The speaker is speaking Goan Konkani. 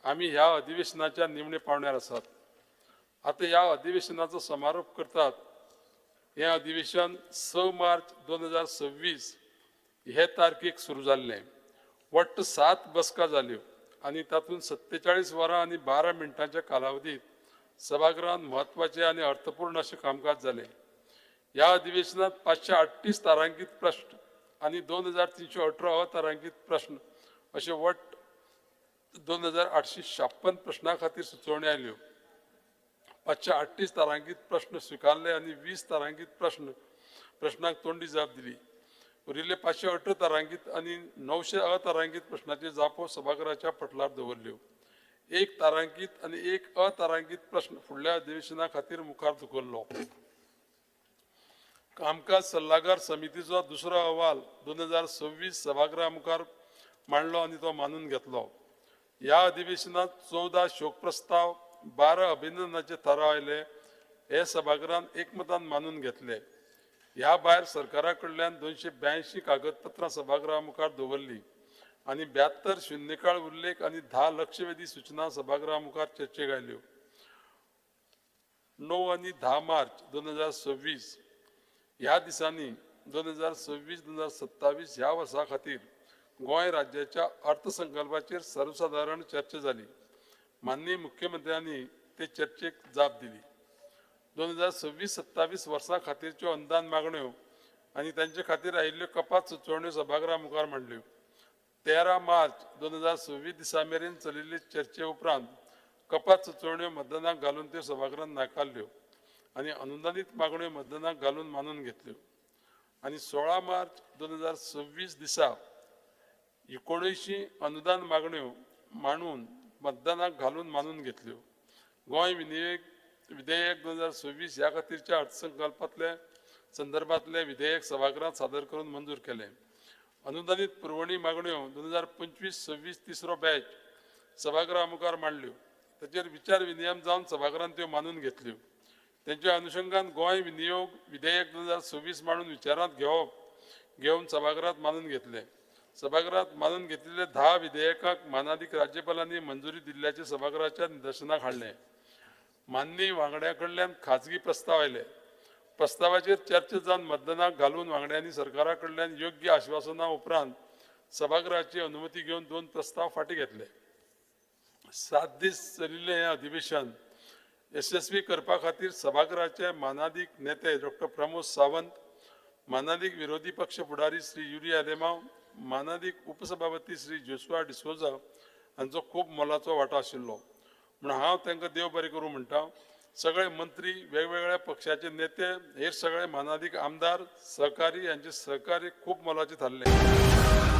आमी ह्या अधिवेशनाच्या निमणे पावण्यार आसात. आतां ह्या अधिवेशनाचो समारोप करतात. हें अधिवेशन 6 मार्च 2026 हे तारखेक सुरू जाल्लें. वट्ट 7 बसका जाल्यो आनी तातूंत 47 वरां आनी 12 मिनटांच्या कालावधीत सभागृहांत म्हत्वाचें आनी अर्थपूर्ण अशें कामकाज जालें. ह्या अधिवेशनात 538 तारांकीत प्रश्न आनी 2318 अतारांकीत प्रश्न अशे वट्ट 2856 प्रश्ना खातीर सुचोवण्यो आयल्यो. 538 तारांकीत प्रश्न स्विकारले आनी 20 तारांकीत प्रश्नांक तोंडी जाप दिली. उरिल्ले 518 तारांकीत आनी 900 अतारांकीत प्रश्नाच्यो जापो सभाघराच्या पटलार दवरल्यो. एक तारांकीत आनी एक अतारांकीत प्रश्न फुडल्या अधिवेशना खातीर मुखार धुकल्लो. कामकाज सल्लागार समितीचो दुसरो अहवाल 2026 सभागृहा मुखार मांडलो आनी तो मानून घेतलो. ह्या अधिवेशनात 14 शोक प्रस्ताव, 12 अभिनंदनाचे थाराव आयले. हे सभागृहान एकमतान मानून घेतले. ह्या भायर सरकारा कडल्यान 282 कागदपत्रां सभागृहा मुखार दवरली आनी 72 शुन्यकाळ उल्लेख आनी 10 लक्षवेधी सूचना सभागृहा मुखार चर्चेक आयल्यो. 9 आनी 10 मार्च 2026 ह्या दिसांनी 2026 2027 ह्या वर्सा खातीर गोंय राज्याच्या अर्थसंकल्पाचेर सर्वसादारण चर्चा जाली. माननीय मुख्यमंत्र्यांनी ते चर्चेक जाप दिली. 2026 27 वर्सां खातीरच्यो अनुदान मागण्यो आनी तांचे खातीर आयिल्ल्यो कपात सुचोवण्यो सभागृहा मुखार मांडल्यो. 13 मार्च 2026 दिसा मेरेन चलिल्ले चर्चे उपरांत कपात सुचोवण्यो मतदानाक घालून त्यो सभागृहान नाकारल्यो आनी अनुदानीत मागण्यो मतदानाक घालून मानून घेतल्यो. आनी 16 मार्च 2026 दिसा 79 अनुदान मागण्यो मांडून मतदानाक घालून मानून घेतल्यो. गोंय विनियोग विधेयक 2026 ह्या खातीरच्या अर्थसंकल्पांतले संदर्भातले विधेयक सभागृहात सादर करून मंजूर केलें. अनुदानीत पुरवणी मागण्यो 2025 26 तिसरो बॅच सभागृहा मुखार मांडल्यो. ताचेर विचार विनियम जावन सभागृहान त्यो मानून घेतल्यो. तेंच्या अनुशंगान गोंय विनियोग विधेयक 2026 मांडून विचारांत घेवन सभागृहात मानून घेतलें. सभागृहात मानून घेतिल्ले 10 विधेयकांक मानादीक राज्यपालांनी मंजुरी दिल्ल्याचें सभागृहाच्या निदर्शनाक हाडलें. माननीय वांगड्या कडल्यान खाजगी प्रस्ताव आयले. प्रस्तावाचेर चर्चा जावन मतदानाक घालून वांगड्यांनी सरकारा कडल्यान योग्य आश्वासना उपरांत सभागृहाची अनुमती घेवन 2 प्रस्ताव फाटीं घेतले. 7 दीस चलिल्लें हें अधिवेशन यशस्वी करपा खातीर सभागृहाचे मानादीक नेते डॉक्टर प्रमोद सावंत, मानादीक विरोधी पक्ष फुडारी श्री युरी आलेमांव, मानादीक उपसभापती श्री जोशुआ डिसोजा हांचो खूब मोलाचो वांटो आशिल्लो. म्हूण हांव तांकां देव बरें करूं म्हणटा. सगळे मंत्री, वेगवेगळ्या पक्षाचे नेते, हेर सगळे मानादीक आमदार, सहकारी हांचे सहकार्य खूब मोलाचें थारलें.